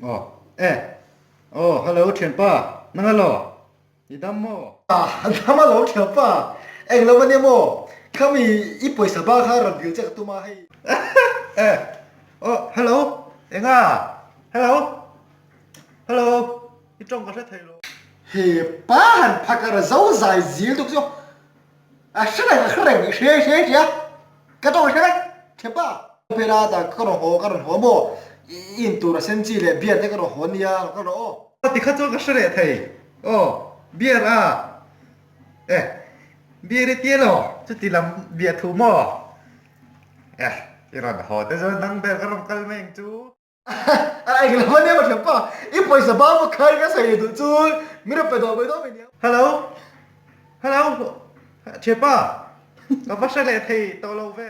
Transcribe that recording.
Aw e aw hello thianpa nang alo i dam maw? A dam alo thianpa eng lo ania maw khami i pawisa ba kha rawn dil che ka tum a hei. E aw hello enga hello hello i tawng ka hre thei lo. He pa han phakar zo zai zil tuk chu A hre reng, a hre reng, i hria, i hria, i hria. Ka tawng i hre vek, thianpa. Phela ta ka rawn haw, ka rawn haw maw? I in tur a sen chi leh beer te ka rawn haw nia, ka rawn aw. Ti kha chuan ka hre leh thei, aw, beer a, eh, beer i tia lo, chuti lam bia thu maw? Eh, i rawn haw te chuan nang ber ka rawn kal mai ang chu. A eng lo ania ka thianpa, i pawisa ba maw khai ka sawi duh chu min rawn pe dawh mai dawn mai nia. Hello, hello, thianpa, ka va hre leh thei tawh lo ve.